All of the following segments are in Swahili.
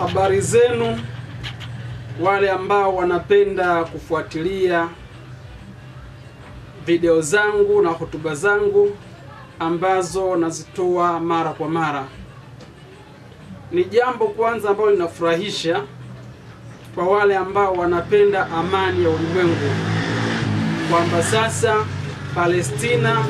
Habari zenu wale ambao wanapenda kufuatilia video zangu na hotuba zangu ambazo nazitoa mara kwa mara. Ni jambo kwanza ambalo linafurahisha kwa wale ambao wanapenda amani ya ulimwengu, kwamba sasa Palestina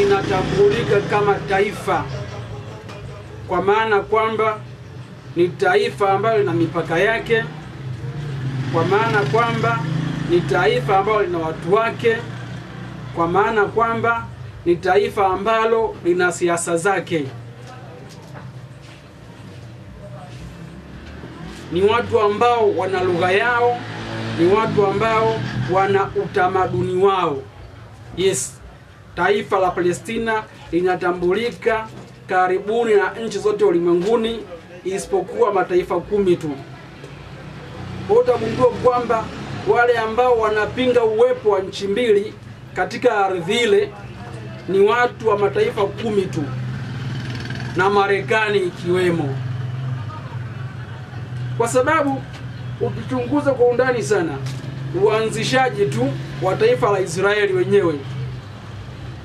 inatambulika kama taifa, kwa maana kwamba ni taifa ambalo lina mipaka yake, kwa maana kwamba ni taifa ambalo lina watu wake, kwa maana kwamba ni taifa ambalo lina siasa zake. Ni watu ambao wana lugha yao, ni watu ambao wana utamaduni wao. Yes, taifa la Palestina linatambulika karibuni na nchi zote ulimwenguni isipokuwa mataifa 10 tu. Utagundua kwamba wale ambao wanapinga uwepo wa nchi mbili katika ardhi ile ni watu wa mataifa 10 tu, na Marekani ikiwemo. Kwa sababu ukichunguza kwa undani sana uanzishaji tu wa taifa la Israeli wenyewe,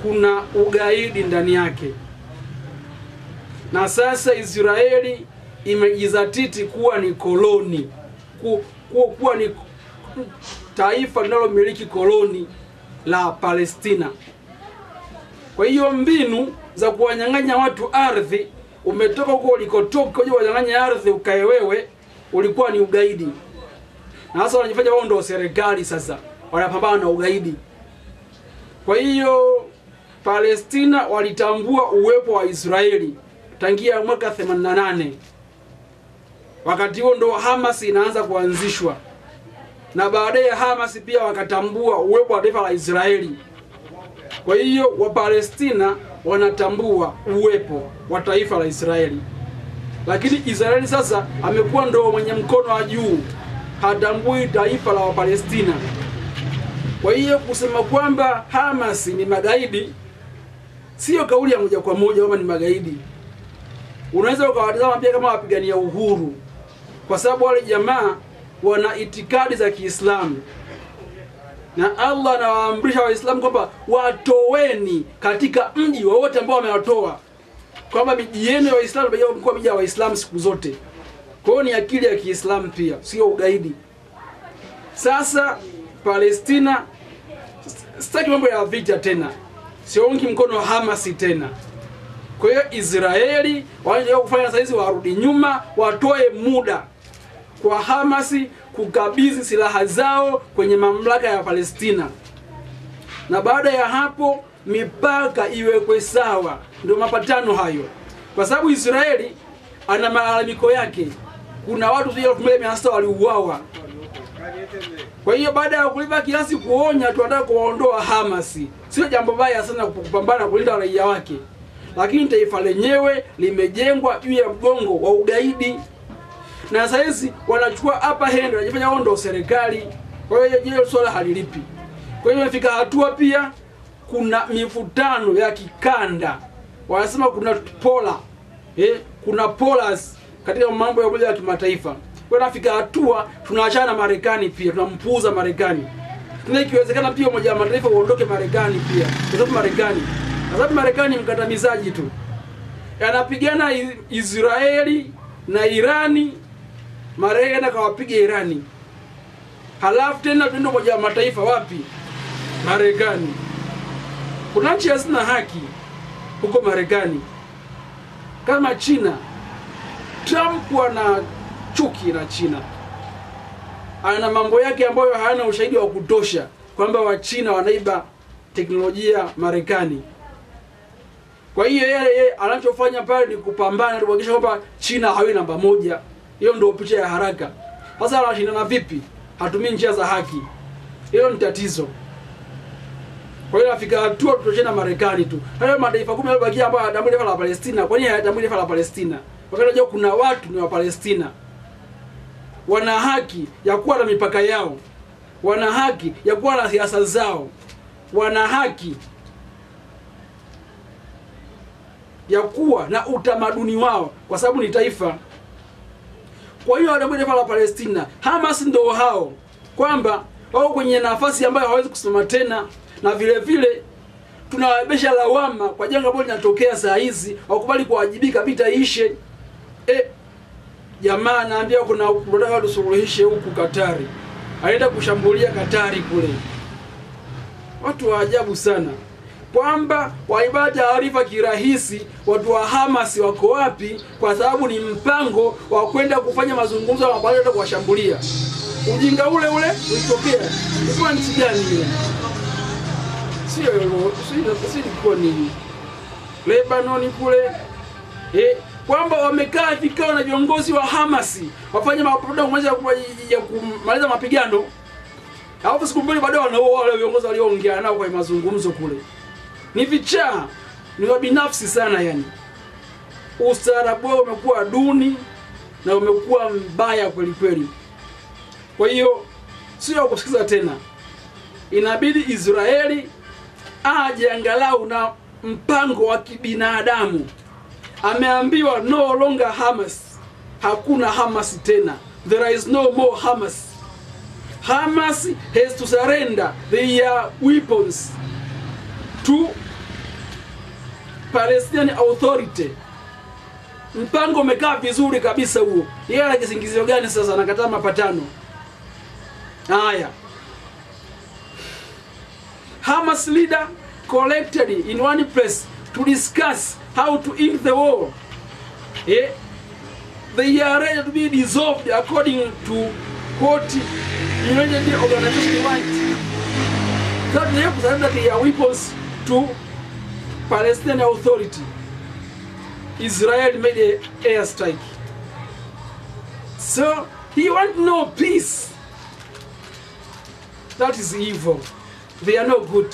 kuna ugaidi ndani yake. Na sasa Israeli imejizatiti kuwa ni koloni, kuwa ni taifa linalomiliki koloni la Palestina. Kwa hiyo mbinu za kuwanyang'anya watu ardhi, umetoka huko ulikotoka uje wanyang'anya ardhi ukae wewe, ulikuwa ni ugaidi. Na sasa wanajifanya wao ndio serikali, sasa wanapambana na ugaidi. Kwa hiyo Palestina walitambua uwepo wa Israeli tangia mwaka 88. Wakati huo ndo Hamas inaanza kuanzishwa. Na baadaye Hamas pia wakatambua uwepo wa taifa la Israeli. Kwa hiyo wa Palestina wanatambua uwepo wa taifa la Israeli. Lakini Israeli sasa amekuwa ndo mwenye mkono wa juu, hatambui taifa la Wapalestina. Kwa hiyo kusema kwamba Hamas ni magaidi sio kauli ya moja kwa moja kwamba ni magaidi. Unaweza ukawatazama pia kama wapigania uhuru, kwa sababu wale jamaa wana itikadi za Kiislamu. Na Allah anawaamrisha Waislamu kwamba watoweni katika mji wowote ambao wamewatoa, kwamba miji yenu ya Waislamu imekuwa miji ya Waislamu siku zote. Kwa hiyo ni akili ya Kiislamu pia, sio ugaidi. Sasa Palestina, sitaki mambo ya vita tena, siungi mkono Hamas tena. Kwa hiyo Israeli wanaendelea kufanya saizi, warudi nyuma, watoe muda kwa Hamas kukabidhi silaha zao kwenye mamlaka ya Palestina. Na baada ya hapo mipaka iwekwe sawa. Ndio mapatano hayo. Kwa sababu Israeli ana malalamiko yake. Kuna watu 1600 waliuawa. Kwa hiyo baada ya kulipa kiasi kuonya tu anataka kuwaondoa Hamas. Sio jambo baya sana kupambana kulinda raia wake. Lakini taifa lenyewe limejengwa juu ya mgongo wa ugaidi. Na saizi wanachukua upper hand, wanajifanya wao ndio serikali. Kwa hiyo hiyo swala halilipi. Kwa hiyo imefika hatua pia kuna mivutano ya kikanda. Wanasema kuna polar, kuna polars katika mambo ya umoja wa kimataifa. Kwa hiyo nafika hatua tunaachana na Marekani pia, tunampuuza Marekani. Tuna ikiwezekana pia Umoja wa Mataifa uondoke Marekani pia. Kwa sababu Marekani mkandamizaji tu. Anapigana Israeli na Irani, Marekani akawapiga Irani. Halafu tena tuende Umoja wa Mataifa wapi? Marekani. Kuna nchi hazina haki huko Marekani. Kama China. Trump ana chuki na China. Ana mambo yake ambayo hayana ushahidi wa kutosha kwamba wa China wanaiba teknolojia Marekani. Kwa hiyo yeye anachofanya pale ni kupambana kuhakikisha kwamba China hawi namba moja. Hiyo ndio picha ya haraka. Sasa anashindana vipi? Hatumii njia za haki. Hilo ni tatizo. Kwa hiyo afika hatua tutoshane na Marekani tu. Hayo mataifa 10 yaliyobakia ambayo hayatambui taifa la Palestina, kwa nini hayatambui taifa la Palestina? Wakati unajua kuna watu ni wa Palestina. Wana haki ya kuwa na mipaka yao. Wana haki ya kuwa na siasa zao. Wana haki ya kuwa na utamaduni wao kwa sababu ni taifa. Kwa hiyo wale taifa la Palestina, Hamas ndio hao, kwamba wao kwenye nafasi ambayo hawawezi kusimama tena, na vile vile tunawabesha lawama kwa janga ambalo linatokea saa hizi, wakubali kuwajibika, vita ishe. Jamaa naambia kuna tunataka tusuluhishe huku Katari. Alienda kushambulia Katari kule. Watu wa ajabu sana. Kwamba waibaa taarifa kirahisi watu wa Hamas wako wapi, kwa sababu ni mpango wa kwenda kufanya mazungumzo na baadaye kuwashambulia. Ujinga ule ule ulitokea. Ilikuwa nchi gani ile? Sio sio nini? Lebanon kule. Kwamba wamekaa vikao na viongozi wa Hamas wafanye mapatano ya kumaliza mapigano. Alafu siku mbili baadaye wanaoa wale viongozi walioongea nao kwa mazungumzo kule. Ni vichaa, ni wabinafsi sana yani. Ustaarabu wao umekuwa duni na umekuwa mbaya kweli kweli. Kwa hiyo sio kusikiza tena. Inabidi Israeli aje angalau na mpango wa kibinadamu. Ameambiwa no longer Hamas. Hakuna Hamas tena. There is no more Hamas. Hamas has to surrender their weapons to Palestinian Authority. Mpango umekaa vizuri kabisa huo. Yeye ana kisingizio gani sasa anakataa mapatano? Haya. Hamas leader collected in one place to discuss how to end the war. They are ready to be dissolved according to what United Organization want. That they have to surrender their weapons to Palestinian Authority. Israel made an airstrike. So he wants no peace. That is evil. They are no good.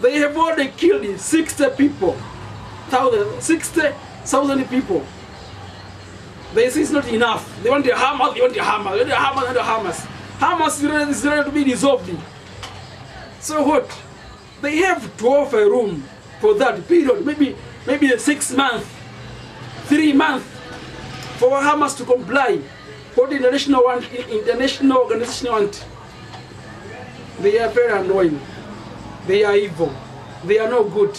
They have already killed 60 people. 60,000 people. They say it's not enough. They want the Hamas, they want the Hamas, they want the Hamas, they want the Hamas. Hamas is ready to be dissolved. So what? They have to offer room for that period, maybe 6 months, 3 months, for Hamas to comply. What the international want, international organization want. They are very annoying. They are evil. They are no good.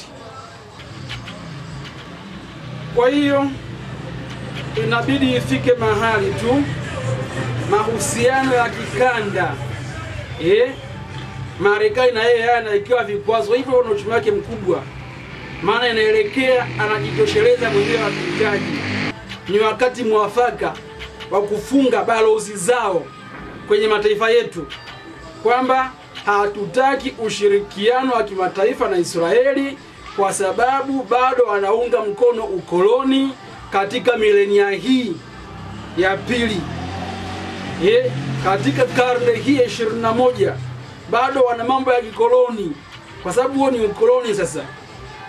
Kwa hiyo inabidi ifike mahali tu mahusiano ya kikanda. Marekani na yeye anaikiwa vikwazo hivyo na uchumi wake mkubwa. Maana inaelekea anajitosheleza mwenyewe akihitaji. Ni wakati mwafaka wa kufunga balozi zao kwenye mataifa yetu, kwamba hatutaki ushirikiano wa kimataifa na Israeli kwa sababu bado wanaunga mkono ukoloni katika milenia hii ya pili. Katika karne hii ya 21 bado wana mambo ya kikoloni, kwa sababu huo ni ukoloni sasa.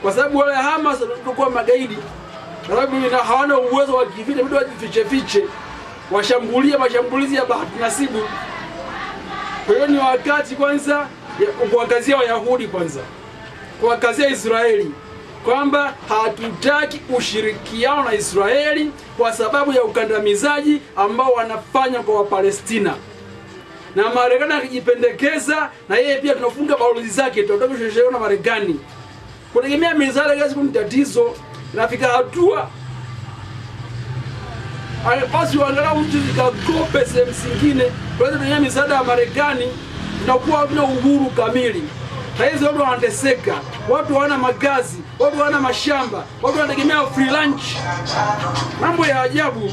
Kwa sababu wale Hamas walikuwa magaidi, kwa sababu hawana uwezo wa kivita, bado wajifiche fiche, washambulia mashambulizi ya bahati nasibu. Kwa hiyo ni wakati kwanza kuwakazia Wayahudi kwanza, kuwakazia Israeli kwamba hatutaki ushirikiano na Israeli kwa sababu ya ukandamizaji ambao wanafanya kwa Wapalestina. Na Marekani akijipendekeza na yeye pia tunafunga balozi zake, tutatoka ushirikiano na Marekani. Kutegemea misaada kiasi ni tatizo. Nafika hatua basi angalau nchi zikakope sehemu zingine, kwa hiyo tunatumia misaada ya Marekani, tunakuwa hatuna uhuru kamili. Hizo watu wanateseka, watu hawana makazi, watu hawana mashamba, watu wanategemea free lunch. Mambo ya ajabu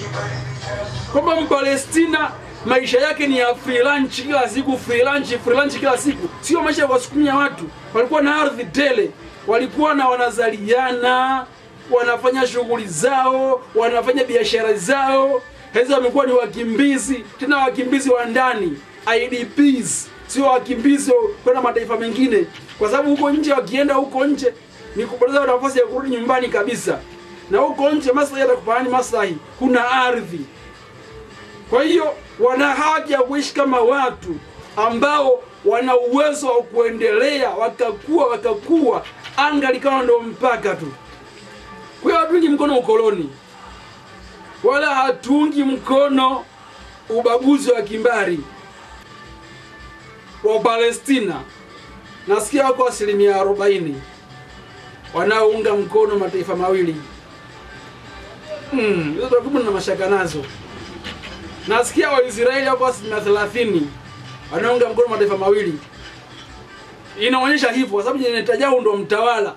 kwamba Mpalestina maisha yake ni ya free lunch kila siku, free lunch, free lunch kila siku. Sio maisha ya kuwasukumia watu. Walikuwa na ardhi tele, walikuwa na wanazaliana, wanafanya shughuli zao, wanafanya biashara zao. Hizo wamekuwa ni wakimbizi, tena wakimbizi wa ndani, IDPs, sio wakimbizi kwenda mataifa mengine, kwa sababu huko nje wakienda huko nje ni kupoteza nafasi ya kurudi nyumbani kabisa. Na huko nje maslahi yatakupaani maslahi, kuna ardhi. Kwa hiyo wana haki ya kuishi kama watu ambao wana uwezo wa kuendelea, wakakua, anga likawa ndio mpaka tu. Kwa hiyo hatungi mkono ukoloni. wala hatuungi mkono ubaguzi wa kimbari wa Palestina. Nasikia wako 40% wanaounga mkono mataifa mawili. Hizo takwimu na mashaka nazo. Nasikia Waisraeli wako 30% wanaunga mkono mataifa mawili. Inaonyesha hivyo kwa sababu Netanyahu ndo mtawala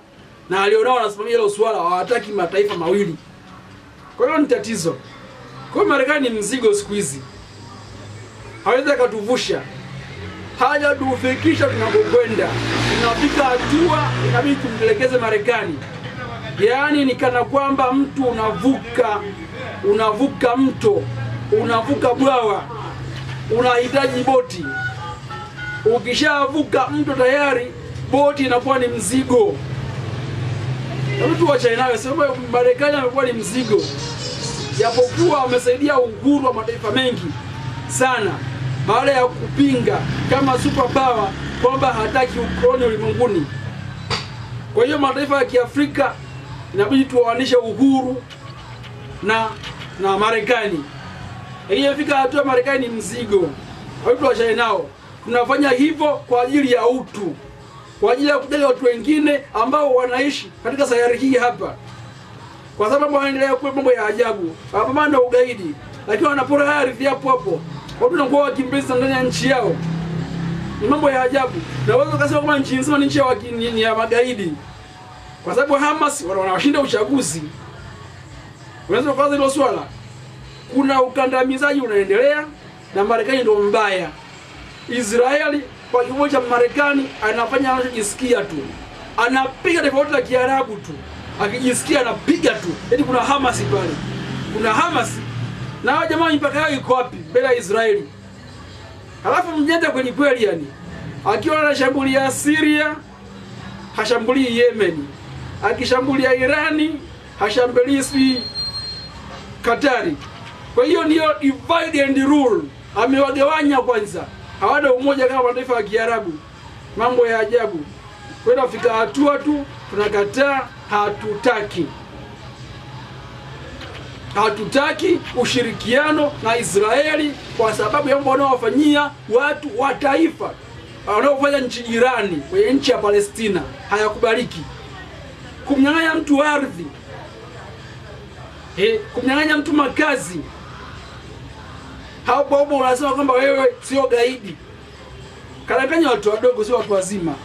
na alionao anasimamia hilo swala, hawataki mataifa mawili. Kwa hiyo ni tatizo. Kwa hiyo Marekani ni mzigo siku hizi. Hawezi akatuvusha. Hajatufikisha tunakokwenda. Tunafika hatua inabidi tumpelekeze Marekani. Yaani ni kana kwamba mtu unavuka mto, unavuka bwawa, unahitaji boti. Ukishavuka mto tayari boti inakuwa ni mzigo. Mtu wa China sema Marekani amekuwa ni mzigo. Japokuwa amesaidia uhuru wa mataifa mengi sana baada ya kupinga kama super power kwamba hataki ukoloni ulimwenguni. Kwa hiyo mataifa ya Kiafrika inabidi tuoanishe uhuru na Marekani. Iliyofika hatua Marekani ni mzigo. Kwa hiyo tuachane nao. Tunafanya hivyo kwa ajili ya utu, kwa ajili ya kujali watu wengine ambao wanaishi katika sayari hii hapa. Kwa sababu wanaendelea kuwa mambo ya ajabu, wanapambana na ugaidi, lakini wanapora ardhi hapo hapo. Watu wanakuwa wakimbizi ndani ya nchi yao. Ni mambo ya ajabu. Na wao wakasema kama nchi nzima ni nchi ya magaidi. Kwa sababu Hamas wanawashinda uchaguzi. Unaweza kuanza hilo swala. Kuna ukandamizaji unaendelea na Marekani ndio mbaya. Israeli kwa kiwango cha Marekani anafanya anachojisikia tu. Anapiga tofauti la Kiarabu tu. Akijisikia anapiga tu. Eti kuna Hamas pale. Kuna Hamas. Na hao jamaa mipaka yao iko wapi mbele ya Israeli? Halafu mjenda kweli kweli yani. Akiwa anashambulia Syria, hashambulii Yemen. Akishambulia Irani, hashambulii si Katari. Kwa hiyo ndio divide and rule. Amewagawanya kwanza. Hawana umoja kama mataifa ya Kiarabu. Mambo ya ajabu. Kwa hiyo nafika hatua tu tunakataa, hatutaki. Hatutaki ushirikiano na Israeli kwa sababu ya mambo wanaowafanyia watu wa taifa, wanaofanya nchi jirani, kwenye nchi ya Palestina, hayakubaliki. Kumnyang'anya mtu ardhi, kumnyang'anya mtu makazi. Hapo hapo unasema kwamba wewe sio gaidi. Karanganya watu wadogo, sio watu wazima.